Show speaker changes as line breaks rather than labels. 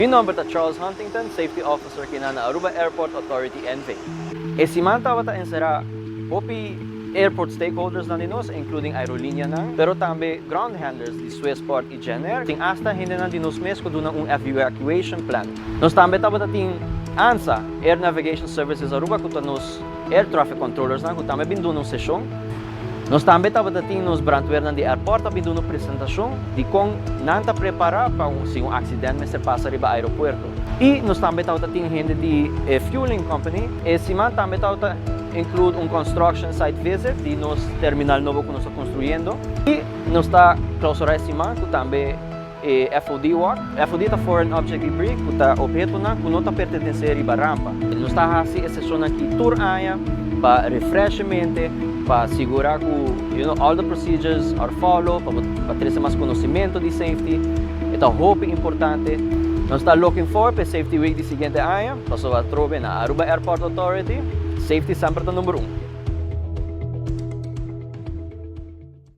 Mi nomber ta Charles Huntington, Safety Officer aki na Aruba Airport Authority NV. E siman tabata encera hopi airport stakeholders na nos, including aerolineanan, pero tambe ground handlers di Swissport y Genair. Tin hasta hendenan di nos mes cu duna un evacuation plan. Nos tambe tabata tin ANSA, Air Navigation Services Aruba, cu ta nos air traffic controllers nan, cu tambe bin duna un sesion. Nos tambe tabata tin nos brandweernan di airport a bin duna un presentacion di con nan ta prepara pa si un accident mester pasa riba aeropuerto. Y nos tambe tabata tin hende di fueling company. E siman tambe tabata include un construction site visit di nos terminal nobo cu nos ta construyendo. Y nos ta clausura e siman cu tambe FOD walk. FOD ta Foreign Object Debris, cu ta obhetonan cu no ta pertenece riba rampa. Nos ta haci e sesion aki tur aña pa refresh mente, pa sigura cu all the procedures are followed, pa trece mas conocimento di safety. Ta hopi importante. Nos ta looking forward pa Safety Week di siguiente aña, paso atrobe na Aruba Airport Authority. Safety semper ta number 1.